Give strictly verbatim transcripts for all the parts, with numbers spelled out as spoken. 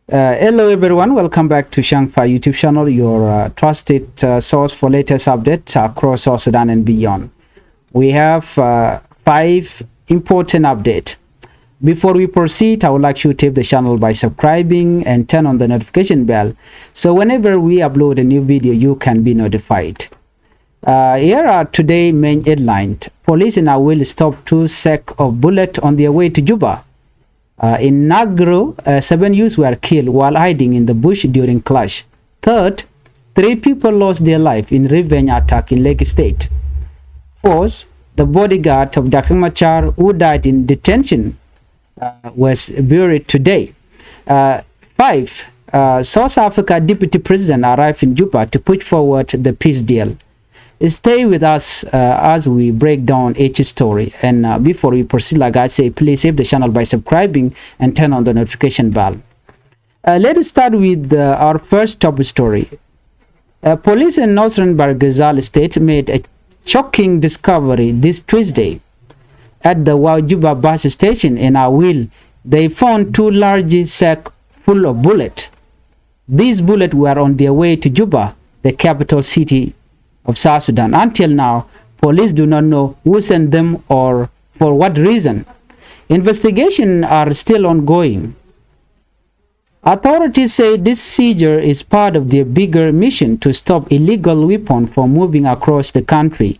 Uh, hello everyone, welcome back to Shangfa YouTube channel, your uh, trusted uh, source for latest update across South Sudan and beyond. We have uh, five important update. Before we proceed, I would like you to tip the channel by subscribing and turn on the notification bell, so whenever we upload a new video, you can be notified. Uh, here are today main headlines. Police in Awil stop two sack of bullet on their way to Juba. Uh, in Nagro, uh, seven youths were killed while hiding in the bush during clash. Third, three people lost their life in revenge attack in Lake State. Fourth, the bodyguard of Doctor Machar who died in detention uh, was buried today. Uh, five, uh, South Africa Deputy President arrived in Juba to push forward the peace deal. Stay with us uh, as we break down each story. And uh, before we proceed, like I say, please save the channel by subscribing and turn on the notification bell. Uh, let us start with uh, our first top story. Uh, police in northern Bahr el Ghazal state made a shocking discovery this Tuesday. At the Wau Juba bus station in Awil, they found two large sacks full of bullets. These bullets were on their way to Juba, the capital city of South Sudan. Until now, police do not know who sent them or for what reason. Investigations are still ongoing. Authorities say this seizure is part of their bigger mission to stop illegal weapons from moving across the country.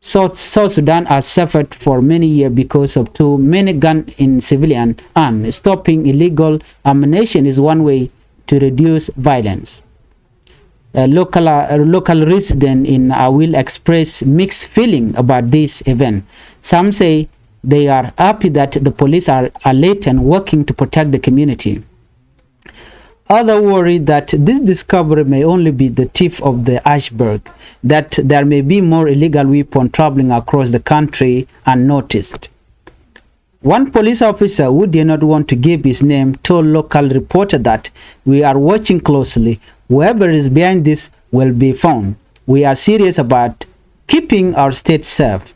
South, South Sudan has suffered for many years because of too many guns in civilian hands. Stopping illegal ammunition is one way to reduce violence. A local, uh, local resident in Awil express mixed feeling about this event. Some say they are happy that the police are alert and working to protect the community. Others worry that this discovery may only be the tip of the iceberg, that there may be more illegal weapons traveling across the country unnoticed. One police officer who did not want to give his name told local reporter that, "We are watching closely. Whoever is behind this will be found. We are serious about keeping our state safe."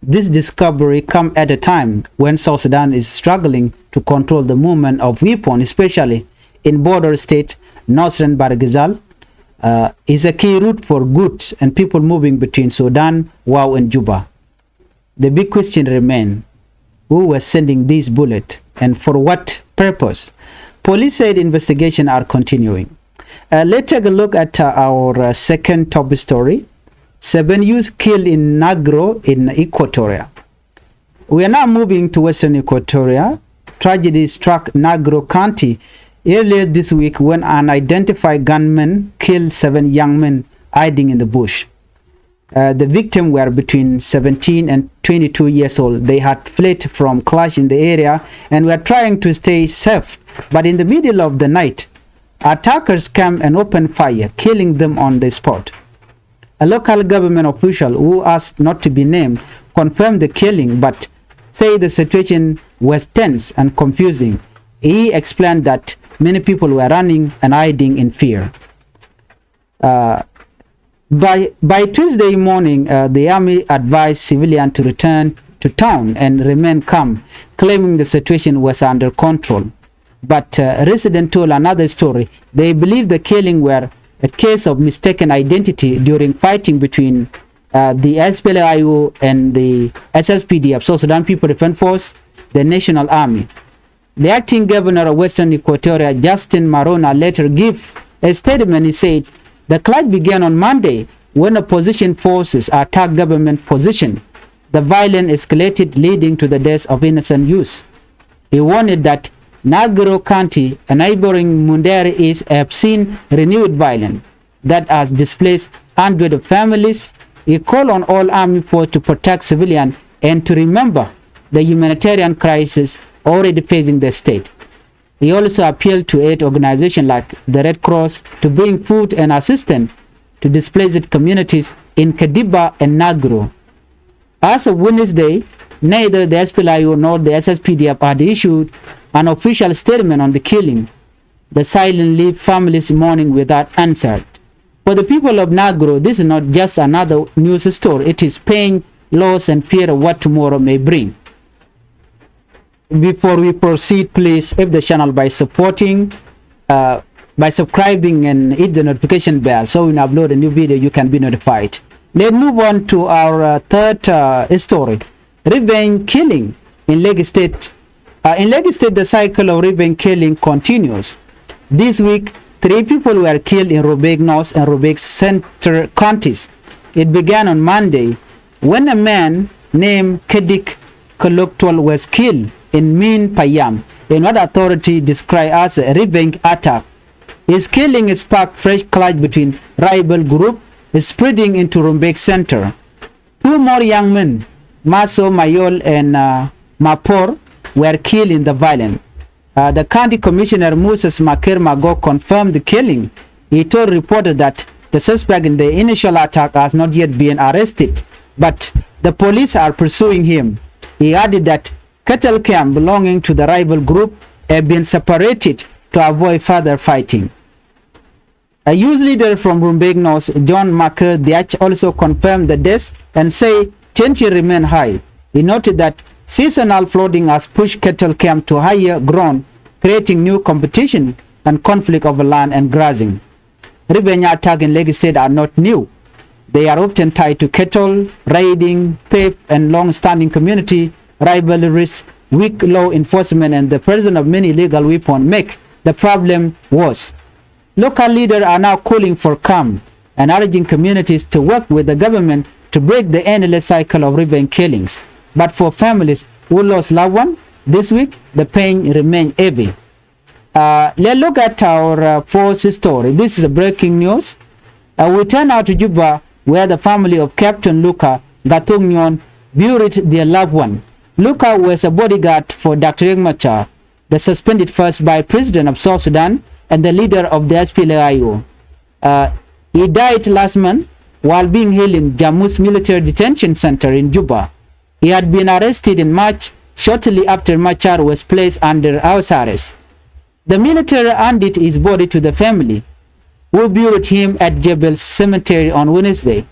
This discovery come at a time when South Sudan is struggling to control the movement of weapons, especially in border state Northern Bahr el Ghazal uh, is a key route for goods and people moving between Sudan, Wau, and Juba. The big question remain: who was sending these bullets and for what purpose? Police said investigation are continuing. Uh, let's take a look at uh, our uh, second top story. Seven youth killed in Nagro in Equatoria. We are now moving to Western Equatoria. Tragedy struck Nagro County earlier this week when an unidentified gunman killed seven young men hiding in the bush. Uh, the victims were between seventeen and twenty-two years old. They had fled from clash in the area and were trying to stay safe. But in the middle of the night, attackers came and opened fire, killing them on the spot. A local government official who asked not to be named confirmed the killing but said the situation was tense and confusing. He explained that many people were running and hiding in fear. Uh, by, by Tuesday morning, uh, the army advised civilians to return to town and remain calm, claiming the situation was under control. But uh, residents told another story. They believe the killing were a case of mistaken identity during fighting between uh, the S P L A I O and the S S P D F, South Sudan People Defense Force, the National Army. The acting governor of Western Equatoria, Justin Marona, later gave a statement. He said the clash began on Monday when opposition forces attacked government position. The violence escalated, leading to the death of innocent youth. He warned that Nagro County, a neighboring Mundere, is have seen renewed violence that has displaced hundreds of families. He called on all army force to protect civilians and to remember the humanitarian crisis already facing the state. He also appealed to aid organizations like the Red Cross to bring food and assistance to displaced communities in Kadiba and Nagro. As of Wednesday, neither the S P L A I O nor the S S P D F had issued an official statement on the killing. The silent leave families mourning without answer. For the people of Nagro, this is not just another news story. It is pain, loss, and fear of what tomorrow may bring. Before we proceed, please help the channel by supporting uh, by subscribing and hit the notification bell. So when I upload a new video, you can be notified. Let's move on to our uh, third uh, story. Revenge killing in Lake State. Uh, in Lake State, the cycle of revenge killing continues. This week, three people were killed in Rumbek North and Rumbek Center counties. It began on Monday when a man named Kedik Koloktual was killed in Min Payam in what authority described as a revenge attack. His killing sparked fresh clash between rival groups, spreading into Rumbek Center. Two more young men, Maso Mayol and uh, Mapor, were killed in the violence. Uh, the county commissioner Moses Maker Mago confirmed the killing. He told reporters that the suspect in the initial attack has not yet been arrested, but the police are pursuing him. He added that cattle camp belonging to the rival group have been separated to avoid further fighting. A youth leader from Rumbek North, John Maker Diach, also confirmed the death and say tension remain high. He noted that seasonal flooding has pushed cattle camp to higher ground, creating new competition and conflict over land and grazing. Revenge attack in Lake State are not new. They are often tied to cattle, raiding, theft, and long-standing community rivalries. Weak law enforcement and the presence of many illegal weapons make the problem worse. Local leaders are now calling for calm and urging communities to work with the government to break the endless cycle of revenge killings. But for families who lost loved one this week, the pain remains heavy. Uh, let's look at our uh, fourth story. This is a breaking news. Uh, we turn out to Juba, where the family of Captain Luka Gathong Nyon buried their loved one. Luka was a bodyguard for Doctor Riek Machar, the suspended first vice president of South Sudan and the leader of the S P L A I O. Uh, he died last month while being held in Jamus Military Detention Center in Juba. He had been arrested in March, shortly after Machar was placed under house arrest. The military handed his body to the family, who buried him at Jebel Cemetery on Wednesday.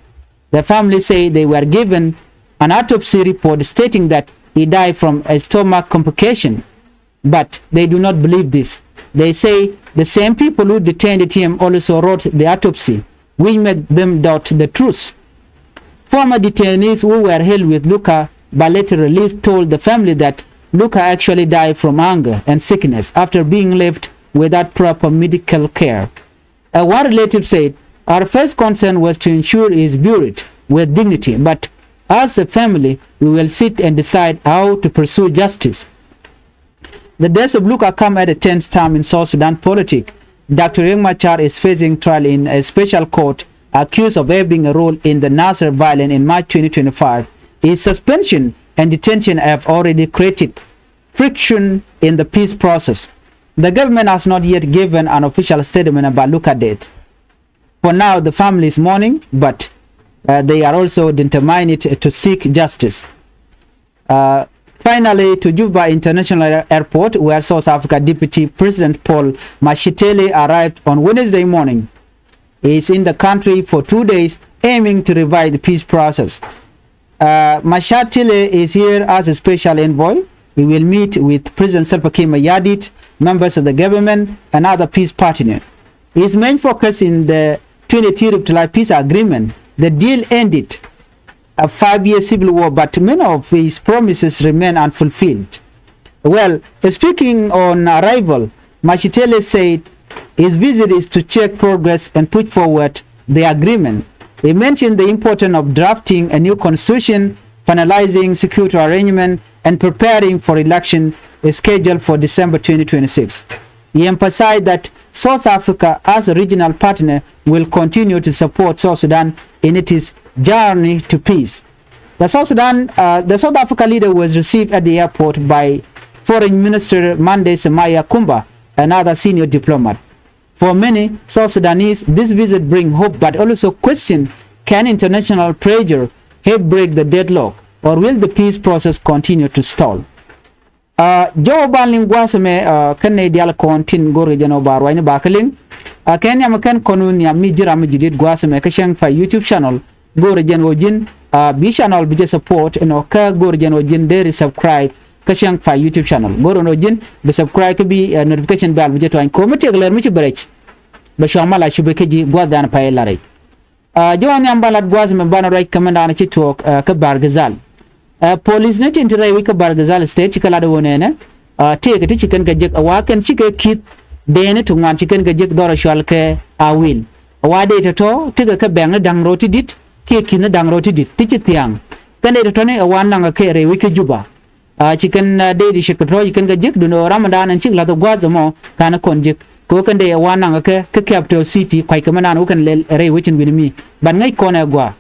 The family say they were given an autopsy report stating that he died from a stomach complication, but they do not believe this. They say the same people who detained him also wrote the autopsy, which made them doubt the truth. Former detainees who were held with Luka but later released told the family that Luka actually died from hunger and sickness after being left without proper medical care. A one relative said, "Our first concern was to ensure he is buried with dignity, but as a family, we will sit and decide how to pursue justice." The death of Luka come at a tense time in South Sudan politics. Doctor Riek Machar is facing trial in a special court, accused of having a role in the Nasir violence in March twenty twenty-five. His suspension and detention have already created friction in the peace process. The government has not yet given an official statement about Luka death. For now, the family is mourning, but uh, they are also determined to seek justice. Uh, finally, to Juba International Airport, where South Africa Deputy President Paul Mashatile arrived on Wednesday morning. He is in the country for two days, aiming to revive the peace process. Uh, Mashatile is here as a special envoy. He will meet with President Salva Kiir Mayardit, members of the government, and other peace partners. His main focus in the twenty-three Riptolai peace agreement. The deal ended a five-year civil war, but many of his promises remain unfulfilled. Well, speaking on arrival, Mashatile said his visit is to check progress and push forward the agreement. He mentioned the importance of drafting a new constitution, finalizing security arrangement, and preparing for election scheduled for December twenty twenty-six. He emphasized that South Africa, as a regional partner, will continue to support South Sudan in its journey to peace. The South Sudan, uh, the South Africa leader was received at the airport by Foreign Minister Mande Semaya Kumba, another senior diplomat. For many South Sudanese, this visit brings hope but also question, can international pressure help break the deadlock, or will the peace process continue to stall? Uh, jɔw ban liŋ gua̱a̱th ɛmɛ, uh, kɛn nɛy diaal kɔn tin go̱r kɛ jɛn ɔ ba ruacni ba kä liŋ. Uh, kɛn nhiam kɛn kɔn wä nhiam mi ji̱ ram mi ji̱ diet gua̱a̱th ɛmɛ kä cäŋ fa YouTube channel go̱r kɛ jɛn ɔ ji̱n, uh, bi channel bi jɛ support ɛnɔ kä go̱r kɛ jɛn ɔ ji̱n deri subscribe. kä Ciaŋ Pay YouTube channel. Go̱r ɛn ɣöö ji̱n bi subscribe kä bi, eh, notification bell bi jɛ tuany. Ko̱mi tiɛk lɛr mi ci bɛ rɛc, bɛ cua̱ mal a cupɛ kä ji̱ gua̱th dan pay la rɛc. Ah, jɔwä nhiam ban lat gua̱th mɛ ban ruac kä mɛn dan ci tuɔɔk, eh, kä Bahr el Ghazal. Eh, police ni tin ti rɛy wi̱c kä Bahr el Ghazal State ci kɛ lat ɣöö nɛnɛ, ah, tëëkɛ ti ci kɛn kɛ jek a wa kɛn cikɛ ki̱th dɛɛni ti ŋuan ci kɛn kɛ jek dhɔr a cual kɛ Awil. A wa dee tɔ̱tɔ̱ tekɛ kɛ bɛŋni da̱ŋ rɔw ti di̱t kiɛ ki̱thni da̱ŋ rɔw ti di̱t ti ci thia̱a̱ŋ. Kɛn dee tɔ̱tɔ̱ni a wa naŋ kɛ rɛy wi̱c kä Juba. Ah, ci kɛn, ah, dee ti cik tɔ̱tɔ̱ ci kɛn kɛ jek duni ɣöö ram dan ɛn cik la̱th gua̱th mɔ ka̱n kɔn jek. Kɛ ɣöö kɛn dee a wa naŋ kɛ kä capital city kua̱c kɛ mɛn dan wä kɛn lɛl rɛy wi̱c in wi̱ni mi. Ban ŋäc kɔn ɛ gua̱a̱.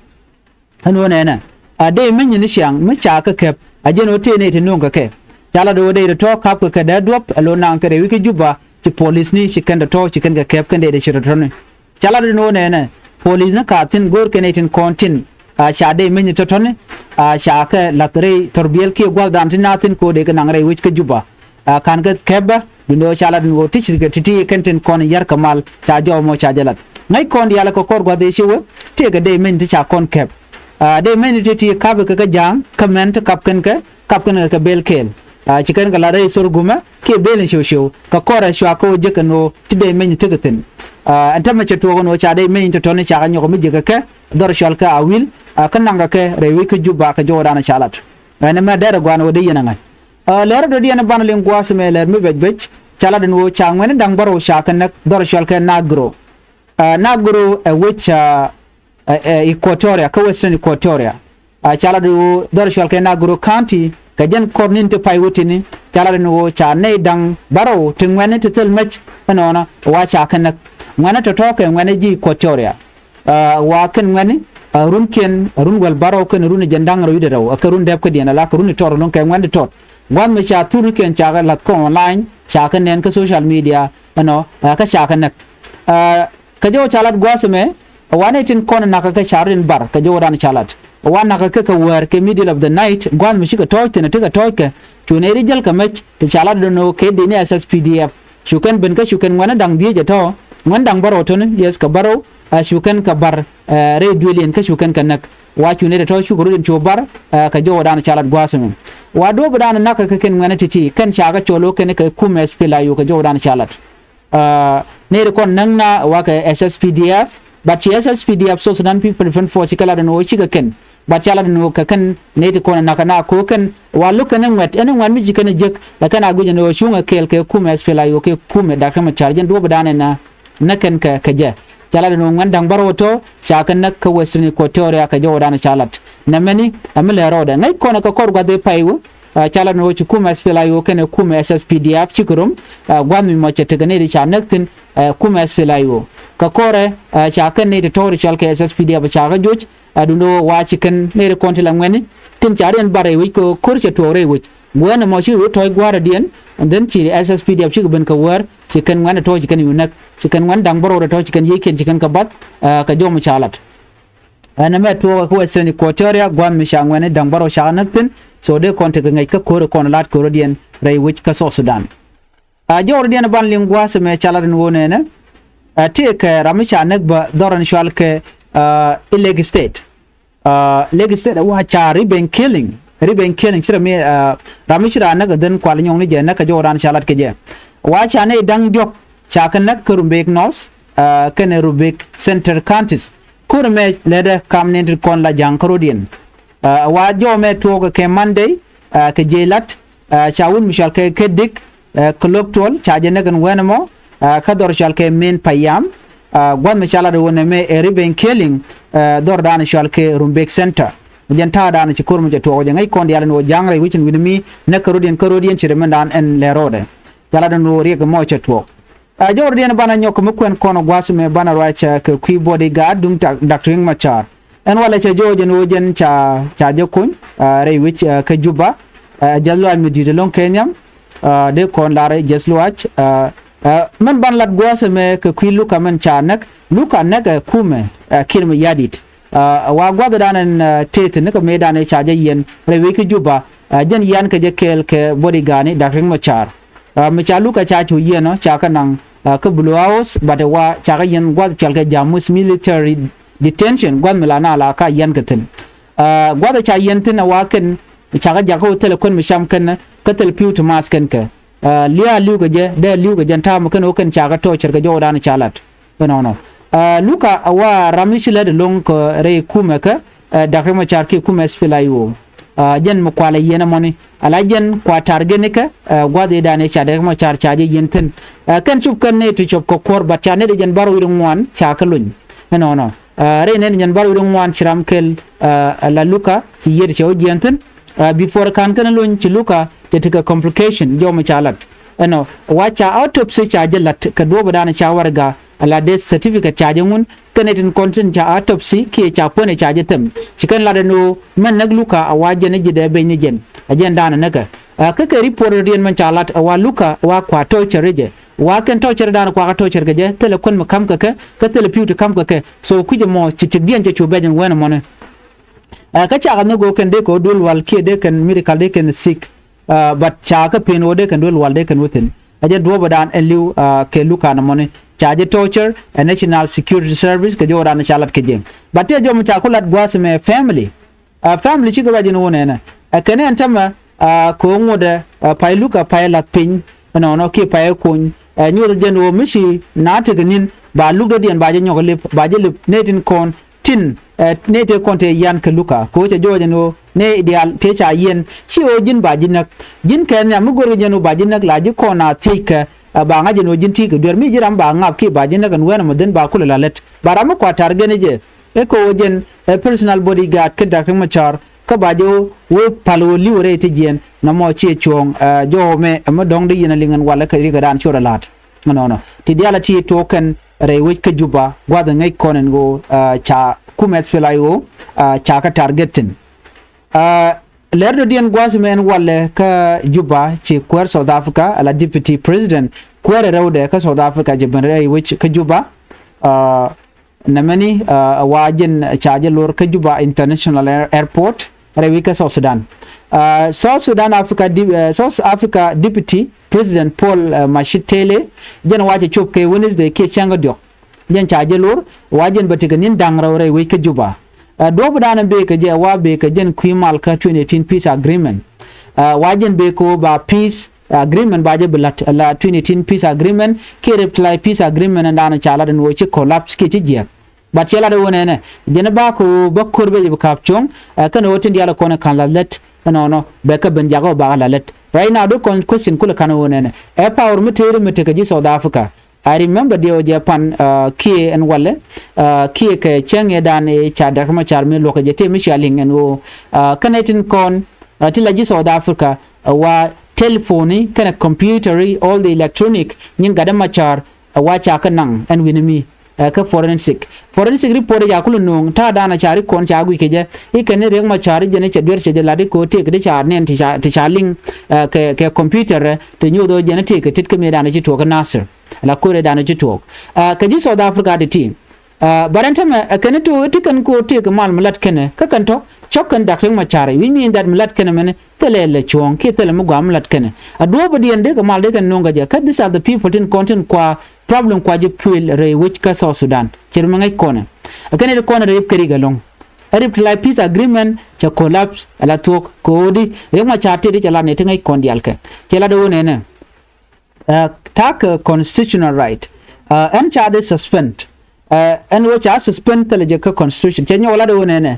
Ɛn ɣöö nɛnɛ, a dee mi nyin ni ciaŋ mi ca kä kɛp a jɛn ɣöö tëë nɛy ti nööŋ kɛ kɛ. Ca lat ɣöö dee tɔ̱tɔ̱ ka̱p kɛ kɛ dee duɔ̱p ɛ lo̱n naŋ kɛ rɛy wi̱c kä Juba ci police ni ci kɛn tɔ̱tɔ̱ ci kɛn kɛ kɛp kɛn dee dee ci tɔ̱tɔ̱ni. Ca lat ɣöö nɛnɛ, police ni ka thi̱n go̱o̱r kɛn nɛy tin kɔn thi̱n, a ca dee mi nyin tɔ̱tɔ̱ni, a ca kɛ la̱th rɛy thɔr biɛl kiɛ gua̱th dan ti na thi̱n ko̱ dee kɛ naŋ rɛy wi̱c kä Juba. A ka̱n kä kɛpä, duundɛ ɣöö ca lat ni ɣöö ti ci kɛ ti̱ti̱ kɛn tin kɔn yär kɛ mal ca jɔw mɔ ca jɛ lat. Ŋäc kɔn diaal kɛ kɔr gua̱th ëë ci wee, tëëkɛ dee meny ti ca kɔn kɛp. A dee meny ti ti kap kɛ kä ja̱a̱ŋ, kä mɛn ti kap kɛn kɛ, kap kɛn kɛ kɛ bel kɛɛl. A ci kɛn kɛ lat rɛy thor gumɛ, kiɛ bel in ciw ciw, kɛ kɔrɛ cua kɛ ɣöö jek kɛn ɣöö ti dee meny tekɛ thi̱n. A ɛn tämɛ cɛ tuɔɔk ɛn ɣöö ca dee meny tɔ̱tɔ̱ni ca kɛ nyɔk mi jek kɛ kɛ, dhɔr cɔal kɛ Awil, a kä naŋ kɛ kɛ rɛy wi̱c kä Juba kɛ jɔwdan ca lat. Ɛn ɛmɛ derɛ gua̱a̱n ɣöö dee yɛn ɛ ŋa̱c. Ɛ, lɛr dɔ̱diɛn banɛ liŋ gua̱a̱th mɛ lɛr mi bɛc bɛc, ca lat ɛn ɣöö ca ŋuɛ̈ni da̱ŋ bärɔw ca kɛ näk dhɔr cɔal kɛ Nagro. Ɛ, Nagro ɛ wec, ɛ, ɛ, ɛ, Equatoria, kä Western Equatoria. Ɛ, ca lat ɛn ɣöö dhɔr cɔal kɛ Nagro County, kɛ jɛn kɔr ni̱n ti pay wä ti̱ni, ca lat ɛn ɣöö ca nɛy da̱ŋ bärɔw ti ŋuɛ̈ni ti thil mec ɛnɔnɔ, wa ca kɛ näk. Ŋuɛ̈ni tɔ̱tɔ̱ kɛ ŋuɛ̈ni ji̱ Equatoria. Ɛ, wa kɛn ŋuɛ̈ni, ɛ, runkiɛn, ɛ, run wäl bärɔw kɛn run jiɛn da̱ŋ rɛw wi̱cdɛ rɛw, ɛ, kɛ run dɛp kädiɛn, ala kɛ run tɔt, run kɛ ŋuɛ̈ni tɔt. Gua̱th mi ca thurkiɛn ca kɛ la̱th kä online, ca kɛ nɛn kä social media, ɛnɔ, ɛ, kä ca kɛ näk. Ɛ, kɛ jɔw ca lat gua̱a̱th ɛmɛ, ɛ, wa nɛy tin kɔn nakä kɛ ca rɔ̱diɛn bar, kɛ jɔwdan ca lat. Ɛ, wa nakä kɛ kɛ wäär kɛ middle of the night, gua̱a̱th mi cikɛ tɔ̱ɔ̱c thi̱n, ɛ, tekɛ tɔ̱ɔ̱c kɛ, cu nɛy ri jäl kɛ mec, ti ca lat dɔ̱n ɣöö kɛ dee ni S S P D F. Cu kɛn ben kä cu kɛn ŋuɛ̈ni da̱ŋ dhieec ɛ tɔ̱, ŋuɛ̈ni da̱ŋ bärɔw tɔ̱ni, yes, kɛ bärɔw, ɛ, cu kɛn kɛ bar, ɛ, rɛy duëëliɛn kä cu kɛn kɛ näk. Wa cu nɛy tɔ̱ cu kɛ rɔ̱diɛn cu bar, ɛ, kɛ jɔwdan ca lat gua̱a̱th ɛmɛ. Wa duɔ̱ɔ̱pdan nakä kɛ kɛn ŋuɛ̈ni ti̱ti̱, kɛn ca kɛ cɔl ɣöö kɛn kɛ kumɛ S P L A I O kɛ jɔwdan ca lat. Ɛ, nɛy ti kɔn näk na wa kɛ S S P D F, but ci S S P D F, South Sudan People Defense Force, ci kɛ lat ɛn ɣöö cikɛ kɛn. Bat ca lat ni ɣöö kɛ kɛn nɛy ti kɔn ɛ nakä na ko̱ kɛn wa lo̱k kɛn ɛ ŋuɛ̈t, ɛn ɛ ŋuɛ̈t mi ci kɛn ɛ jek, ɛ kɛn a guic ɛn ɣöö cuŋɛ kɛɛl kɛ kumɛ S P L A I O kɛ kumɛ Doctor Machar, jɛn duɔ̱ɔ̱pdan ɛn ɛ näk kɛn kɛ, kɛ jɛ. Ca lat ni ɣöö ŋuɛ̈ni da̱ŋ bärɔw tɔ̱ ca kɛ näk kä Western Equatoria kɛ jɔwdan ca lat. Nɛmɛni ɛ mi lɛr rɔɔdɛ. Ŋäc kɔn ɛ kɛ kɔr gua̱th ëë pay wä, ɛ, ca lat ni ɣöö ci kumɛ S P L A I O kɛnɛ kumɛ S S P D F cikɛ röm, ɛ, gua̱th mi mɔ cɛ tekɛ nɛy ti ca näk thi̱n, ɛ, kumɛ S P L A I O. Kɛ kɔrɛ, ɛ, ca kɛn nɛy ti tɔ̱ ti cɔal kɛ S S P D F ca kɛ joc, ɛ, duundɛ ɣöö wa ci kɛn nɛy ti kɔn ti la ŋuɛ̈ni tin ca rɔ̱diɛn bar rɛy wec kɛ ɣöö ko̱r cɛ tuɔɔk rɛy wec. Guɛ̈ɛ̈n ɛmɔ ci wee tɔ̱ɔ̱c gua̱a̱r rɔ̱diɛn, and then ci S S P D F cikɛ ben kɛ wäär, ci kɛn ŋuɛ̈ni tɔ̱ ci kɛn yuu näk, ci kɛn ŋuɛ̈ni da̱ŋ bärɔw tɔ̱ ci kɛn yiëëkiɛn ci kɛn kɛ bath, ɛ, kɛ jɔw mi ca lat. Ɛn ɛmɛ tuɔɔk kä Western Equatoria, gua̱a̱th mi ca ŋuɛ̈ni da̱ŋ bärɔw ca näk thi̱n, so dee kɔn tekɛ ŋäc kä ko̱r kɔn lat ko̱r rɔ̱diɛn rɛy wec kä South Sudan. A jɔwdiɛn ban liŋ gua̱a̱th ɛmɛ ca lat ɛn ɣöö nɛnɛ, a, tëëkɛ ram mi ca näk bä dhɔr ɛn cɔal kɛ, a, i̱ Lake State. A, Lake State wa ca revenge killing, revenge killing ci ram mi, a, ram mi ci raan näk ɛ dhän kual nyɔŋni jɛ näk kɛ jɔwdan ca lat kɛ jɛ. Wa ca nɛy da̱ŋ diɔ̱k ca kɛ näk kä Rumbek North, a, kɛnɛ Rumbek Centre counties. Ko̱r ɛmɛ lätdɛ kam nɛn ti kɔn la ja̱ŋ kä rɔ̱diɛn. A, wa jɔw ɛmɛ tuɔɔkɛ kɛ Monday, a, kɛ jiɛc lat, a, ca wut mi cɔal kɛ Kedik, a, kɛ Lok Tuɔl ca jɛ näk ɛn wen ɛmɔ, a, kä dhɔr cɔal kɛ Min Payam, a, gua̱th mi ca lat ɣöö nɛmɛ ɛ revenge killing, a, dhɔrdan cɔal kɛ Rumbek Centre. Jɛn ta̱a̱dan ci ko̱r mi cɛ tuɔɔk jɛ ŋäc kɔn diaal ɛn ɣöö ja̱ŋ rɛy wi̱c in wi̱ni mi näk kä rɔ̱diɛn kä rɔ̱diɛn ci rɛ mindan ɛn lɛ rɔɔdɛ. Ca lat ɛn ɣöö riɛk ɛmɔ cɛ tuɔɔk. A jɔwdiɛn banɛ nyɔk kɛ mi kuɛn kɔn gua̱a̱th ɛmɛ banɛ ruac, ɛ, kɛ kui̱ bodyguard duŋ Doctor Riek Machar. Ɛn walɛ cɛ jɔw jɛn ɣöö jɛn ca, ca jɛ kuny, ɛ, rɛy wec, ɛ, kä Juba, ɛ, jiɛth lɔaac mi di̱i̱t ɛlɔ̱ŋ kɛ nhiam, ɛ, dee kɔn lar jiɛth lɔaac, ɛ, ɛ, mɛn banɛ lat gua̱a̱th ɛmɛ kɛ kui̱ Luka mɛn ca näk, Luka näk ɛ kumɛ, ɛ, Kiir Mayardit. Ɛ, wa gua̱thdan ɛn, ɛ, tëë thi̱n ni kɛ mëëdan ëë ca jɛ yiɛn rɛy wec kä Juba, ɛ, jɛn yian kɛ jɛ kɛɛl kɛ bodyguard ni Doctor Riek Machar. Ɛ, mi ca Luka ca cu yiɛn ɔ ca kɛ naŋ, ɛ, kä Blue House, but ɛ wa ca kɛ yiɛn gua̱th cɔal kɛ Jamus military detention, gua̱th mi la na la ka yiɛn kɛ thi̱n. Ɛ, gua̱th ɛ ca yiɛn thi̱n ɛ wa kɛn, Ca kɛ jak kä ɣöö thilɛ kuän mi cam kɛn kä thil pi̱w ti math kɛn kɛ. Lia̱a̱ li̱w kɛ jɛ, dee li̱w kɛ jɛ, ta̱a̱ mi kɛn ɣöö kɛn ca kɛ tɔɔcɛr kɛ jɔwdan ca lat. Ɛnɔnɔ. Luka a wa ram mi ci lät ɛlɔ̱ŋ kɛ rɛy kumɛ kä Dr. Riek Machar kiɛ kumɛ SPLA-IO. Jɛn mi kualɛ yiɛn ɛmɔni ala jɛn kua target ni kɛ gua̱th i̱dan i̱ ca Dr. Riek Machar ca jɛ yiɛn thi̱n. Kɛn cop kɛn ni ti cop kɛ kuɔ̱r, but ca ni di jɛn bär wi̱i̱ ŋuan ca kɛ luny. Ɛnɔnɔ. Rɛy ni di jɛn bär wi̱i̱ ŋuan ci ram kɛl la Luka ci yiɛt cɛ wä jiɛn thi̱n. Before ka̱n kɛn luny ci Luka cɛ ti kɛ complication jɔw mi ca lat. Ɛnɔ wa ca autopsy ca jɛ lat kɛ duɔ̱ɔ̱p i̱dan ca warɛga ala death certificate ca jɛ ŋun. Kɛn ni tin kɔn tin ca autopsy kiɛ ca kuɛn ca jɛ them. Ci kɛn lat ɛn ɣöö mɛn näk Luka a wa jɛn i̱ ji̱ dee beny ni jɛn a jɛn da̱a̱n näkɛ. Kä kɛ report rɔ̱diɛn mɛn ca lat a wa Luka a wa kua torture jɛ, wa kɛn torture da̱a̱n kua kɛ torture kɛ jɛ, thilɛ kuän mi ka̱m kɛ kɛ kä thilɛ pi̱w ti ka̱m kɛ kɛ. So kui̱c ɛmɔ ci tikdiɛn cɛ cu bɛc ɛn wɛn ɛmɔni. Kä cakɛ nhök ɣöö kɛn dee kɛ ɣöö duel wal kiɛ dee kɛn miracle dee kɛn thi̱k. But ca kä pen ɣöö dee kɛn duel wal dee kɛn wä thi̱n. Ɛ jɛn duɔ̱ɔ̱p ɛ daan ɛn li̱w kɛ Luka nɔmɔni ca jɛ torture ɛ National Security Service kɛ jɔw daan ca lat kɛ jɛ. But tëë jɔm ca ku lat gua̱a̱th mɛ family. Family cikɛ ruac in wun ɛnɛ ɛ kɛn ɛn tämɛ kɛ ɣöö ŋuɔ̱tɛ pay Luka pay lath piny. Ɛnɔnɔ kiɛ pay ɛ kuny ɛ nyuɔth jɛn ɣöö mi ci na tekɛ ni̱n ba luk dɔ̱diɛn ba jɛ nyɔk lip ba jɛ lip netin kɔn tin. Ɛ ne tëë kɔn tëë yian kɛ Luka kɛ ɣöö cɛ jɔɔc ɛn ɣöö ne diaal tëë ca yiɛn ci ɣöö ji̱n ba ji̱ näk. Ji̱n kɛ nhiam mi go̱rkɛ jɛn ɣöö ba ji̱ näk la ji̱ kɔn a thiec kɛ. Ɛ ba ŋa̱c ɛn ɣöö ji̱n ti̱i̱ kɛ duer mi ji̱ ram ba ŋaap kiɛ ba ji̱ näk ɛn wɛn ɛmɔ dhin ba kulɛ la lät ba ram mi kua ta̱r gɛn jɛ. Ɛ kɛ ɣöö jɛn ɛ personal bodyguard kä Dr. Machar kä ba jɛ ɣöö wee pal ɣöö li̱w rɛy thiec jiɛn nɔmɔ ciɛ cuɔ̱ɔ̱ŋ. Ɛ jɔɔmɛ ɛmɛ dɔ̱ŋ di yiɛn a liŋ ɛn walɛ kɛ ri̱kɛ daan ciöt a la̱t. Ɛnɔnɔ ti diaal a ti tuɔɔk kɛn rɛy wec kä Juba gua̱th ɛ ŋäc kɔn ɛn ɣöö ca kumɛ SPLA-IO ca kä target thi̱n. Lɛr dɔ̱diɛn gua̱th mɛ ɛn walɛ kä Juba ci kuäär South Africa ala deputy president kuäär ɛ rɛwdɛ kä South Africa jɛ ben rɛy wec kä Juba. Nɛmɛni a wa jɛn ca jɛ lor kä Juba International Airport rɛy wec kä South Sudan. South Sudan Africa South Africa deputy president Paul Mashatile jɛn wa cɛ cop kɛ Wednesday kiɛ cäŋ kä diɔ̱k. Jɛn ca jɛ lor wa jɛn bɛ tekɛ ni̱n da̱ŋ rɛw rɛy wec kä Juba. Duɔ̱ɔ̱p dan bee kɛ jɛ wa bee kɛ jɛn kui̱ mal kä twenty eighteen peace agreement. Wa jɛn bee kɛ wä ba peace agreement ba jɛ bi la̱t la twenty eighteen peace agreement kiɛ rep ti la peace agreement ɛn da̱a̱n ca lat ɛn ɣöö ci collapse kiɛ ci jiɛk. But cɛ lat ɛ ɣöö nɛnɛ jɛn ba kɛ ɣöö bä ko̱r bɛ jɛ bi ka̱p cuɔ̱ŋ. Kɛn ɣöö tin diaal ɛ kɔn ɛ ka̱n la lät ɛnɔnɔ bɛ kɛ ben jakä ɣöö bakɛ la lät. Right now di kɔn question kulɛ ka̱n ɣöö nɛnɛ ɛ power mi tëëri mi tekɛ ji̱ South Africa. I remember diɛ ɣöö jɛ pan kiɛ ɛn walɛ kiɛ kɛ cäŋ ɛ dan ɛ ca Dr. Machar mi luɔ̱kɛ jɛ tëë mi cia liŋ ɛn ɣöö kɛnɛ tin kɔn ti la ji̱ South Africa. Wa telephone kɛnɛ computer all the electronic nyin gatdä Machar. Wa ca kä naŋ ɛn wi̱ni mi kä forensic forensic report ca kulɛ no̱o̱ŋ ta̱a̱ da̱a̱n ca ri kɔn ca guic kɛ jɛ. I̱ kɛn ni Riek Machar jɛn cɛ duer cɛ jɛ lat i̱ ko̱ tëëk ti ca nɛn ti ca liŋ kɛ kɛ computer ti nyoth ɣöö jɛn tëëk kɛ tit kä mi da̱a̱n ci tuɔɔk kä Nasir. La ko̱r ɛ da̱a̱n ci tuɔɔk kɛ ji̱ South Africa ti ti. But ɛn tämɛ ɛ kɛn ti ti kɛn ko̱ tëëk mal mi lat kɛnɛ kä kɛn tɔ̱ cɔk kɛn Dr. Riek Machar, which mean that mi lat kɛnɛ mɛni thilɛ lɛ cuɔ̱ɔ̱ŋ kiɛ thilɛ mi gua̱a̱m lat kɛnɛ. A duɔ̱ɔ̱p diɛn dee kɛ mal dee kɛn no̱o̱ŋ kɛ jɛ kä these are the people tin kɔn tin kua problem kua ji̱ puël rɛy wec kä South Sudan. Cir mi ŋäc kɔnɛ ɛ kɛn it kɔnɛ rɛy kɛ rik ɛlɔ̱ŋ. Ɛ rip ti la peace agreement cɛ collapse ɛ la thuɔ̱k kɛ ɣöö di Riek Machar ti di cɛ lat ni ti ŋäc kɔn diaal kɛ cɛ lat ɛ ɣöö nɛnɛ. Ta̱a̱ kɛ constitutional right ɛn ca di suspend. Ɛn ɣöö ca suspend thilɛ jɛ kä constitution cɛ nyɔk lat ɣöö nɛnɛ.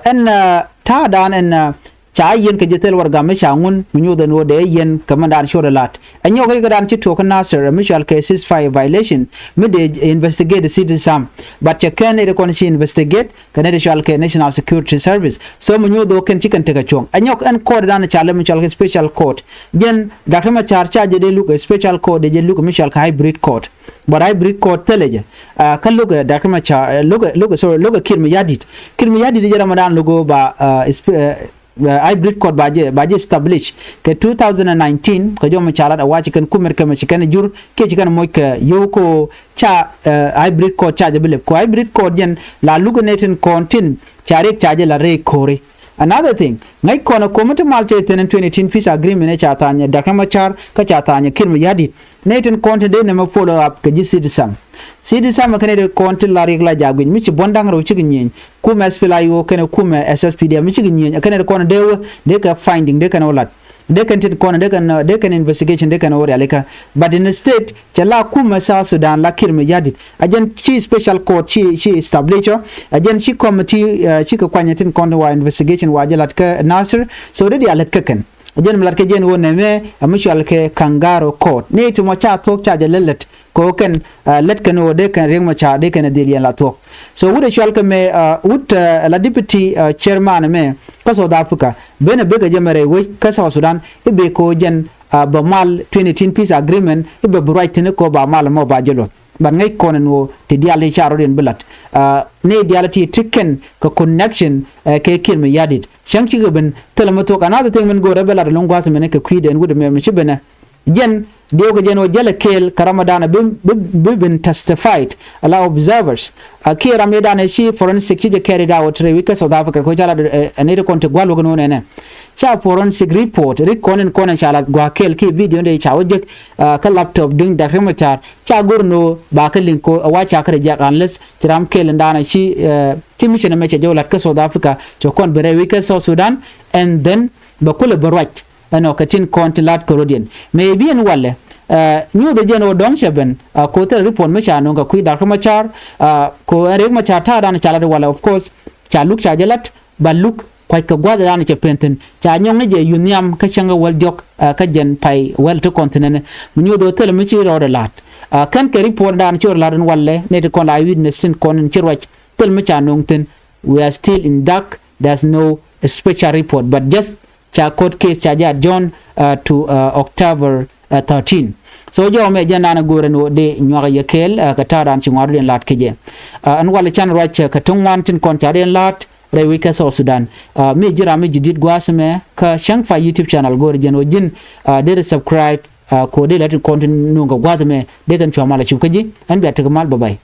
Ɛn ta̱a̱ dan ɛn ca yiɛn kɛ jɛ thil warɛga mi ca ŋun mi nyoth ɛn ɣöö dee yiɛn kɛ mɛn dan cuɔt ɛ la̱t. Ɛ nyɔk kɛ dan ci tuɔɔk kä Nasir mi cual kɛ ceasefire violation mi dee investigate citizen. But cɛ kɛn it kɔn ci investigate kɛ nɛy ti cual kɛ National Security Service. So mi nyoth ɣöö kɛn ci kɛn tekɛ cuɔ̱ŋ ɛ nyɔk ɛn court dan ca lɛ mi cual kɛ special court. Jɛn Dr. Machar ca jɛ dee luk ɛ special court dee jɛ luk mi cual kɛ hybrid court. But hybrid court thilɛ jɛ kä lo̱kɛ Dr. Machar lo̱kɛ lo̱kɛ sorry lo̱kɛ Kiir Mayardit. Kiir Mayardit jɛ ramadan lo̱kɛ ba hybrid court ba jɛ ba jɛ establish kɛ two thousand and nineteen kɛ jɔmɛ ca lat a wa ci kɛn kumɛt kɛmɛ ci kɛn jur kiɛ ci kɛn moc kɛ yio̱w ko ca hybrid court ca jɛ bi lep ko hybrid court jɛn la luk nɛy tin kɔn tin ca riɛk ca jɛ la rɛy ko̱ri. Another thing ŋäc kɔn a ko̱mi ti mal cɛ thi̱n in twenty eighteen peace agreement ɛ ca tha̱a̱ny ɛ Dr. Machar kä ca tha̱a̱ny ɛ Kiir Mayardit. Nɛy tin kɔn tin dee nɛmɛ follow up kɛ ji̱ citizen. Ci di samɛ kɛnɛ di kɔn ti la riɛk la jaak guic mi ci buɔ̱n da̱ŋ rɛw cikɛ nyieny. Kumɛ S P L A I O kɛnɛ kumɛ S S P D F mi cikɛ nyieny kɛnɛ di kɔn dee wä dee kɛ finding dee kɛn wä lat. Dee kɛn tin kɔn dee kɛn dee kɛn investigation dee kɛn wä rialikä. But instead cɛ la kumɛ South Sudan la Kiir Mayardit. A jɛn ci special court ci ci establish ɔ. A jɛn ci committee ci kɛ kuany tin kɔn wa investigation wa jɛ lat kä Nasir. So dee di a lät kä kɛn. A jɛn mi lat kä jɛn wä nɛmɛ a mi cual kɛ Kangaroo Court ni ti mɔ ca thuɔk ca jɛ lät lät. Kɛ ɣöö kɛn lät kɛn ɣöö dee kɛn Riek Machar dee kɛn dhil yɛn la thuɔ̱k. So wut ɛ cual kɛ mɛ wut la deputy chairman mɛ kä South Africa ben ɛ bek ɛ jɛ mɛ rɛy wec kä South Sudan i̱ bek kɛ ɣöö jɛn bɛ mal twenty eighteen peace agreement i̱ bɛ bi ruac thi̱n i̱ kɛ ɣöö ba mal ɛmɔ ba jɛ luɔth. But ŋäc kɔn ɛn ɣöö ti diaal ti ca rɔ̱diɛn bi la̱t ni diaal ti ti kɛn kɛ connection kɛ Kiir Mayardit cäŋ cikɛ ben thilɛ mi thuɔ̱k. Another thing min go̱o̱rɛ bɛ lat ɛlɔ̱ŋ gua̱a̱th mɛn kɛ kui̱dɛn wut ɛmɛ mi ci benɛ. Jɛn diɛw kɛ jɛn wä jälɛ kɛɛl kä Ramadan bi bi bi bin testified ala observers. A kiɛ ram yɛ dan ɛ ci forensic ci jɛ carried out rɛy wi̱c kä South Africa kɛ ca la ɛ nɛy ti kɔn ti gua̱l wä kɛ no̱o̱n ɛnɛ. Ca forensic report rik kɔn in kɔn in ca la gua̱a̱ kɛɛl kiɛ video in dee ca wä jek kä laptop duŋ Dak Riek Machar ca go̱r no̱o̱ ba kä liŋ ko a wa ca kä rɛ jak unless ci ram kɛɛl in dan ɛ ci ci mission ɛmɛ cɛ jɛ wä lat kä South Africa cɛ kɔn bi rɛy wi̱c kä South Sudan and then bɛ kulɛ bɛ ruac. Ɛnɔ kɛ tin kɔn tin la̱t kɛ rɔ̱diɛn mëë bi ɛn walɛ nyuuth ɛ jɛn ɣöö dɔ̱ŋ cɛ ben. Ko̱ thil report mi ca nöŋ kɛ kui̱ Dak Riek Machar. Ko̱ ɛn Riek Machar ta̱a̱ dan ca lat walɛ of course ca luk ca jɛ lat ba luk kua̱c kɛ gua̱th dan cɛ pen thi̱n ca nyɔŋ ni jɛ yuth nhiam kä cäŋ kɛ wäl diɔ̱k kä jɛn pay wäl ti kɔn thi̱n ɛnɛ. Mi nyuuth ɣöö thil mi ci rɔɔdɛ la̱t kɛn kɛ report dan ci rɔ la̱t ɛn walɛ nɛ ti kɔn la witness tin kɔn in ci ruac thil mi ca nöŋ thi̱n. We are still in dark, there's no special report but just ca court case ca jɛ adjourn to October thirteen. So jɔw mɛ jɛn dan a go̱o̱rɛ ni wä dee nyuak yɛ kɛɛl kɛ ta̱a̱ dan ci ŋua̱r wä dee la̱t kɛ jɛ. Ɛn walɛ can ruac kɛ tuŋ ŋuan tin kɔn ca dee la̱t rɛy wi̱c kä South Sudan. Mi ji̱ ram mi ji̱ di̱t gua̱a̱th mɛ kä cäŋ fa YouTube channel go̱o̱rɛ jɛn wä ji̱n dee subscribe. Ko̱ dee lɛ tin kɔn tin nuŋ kɛ gua̱a̱th mɛ dee kɛn cua mal a cup kä ji̱ ɛn bia tek mal bä bay.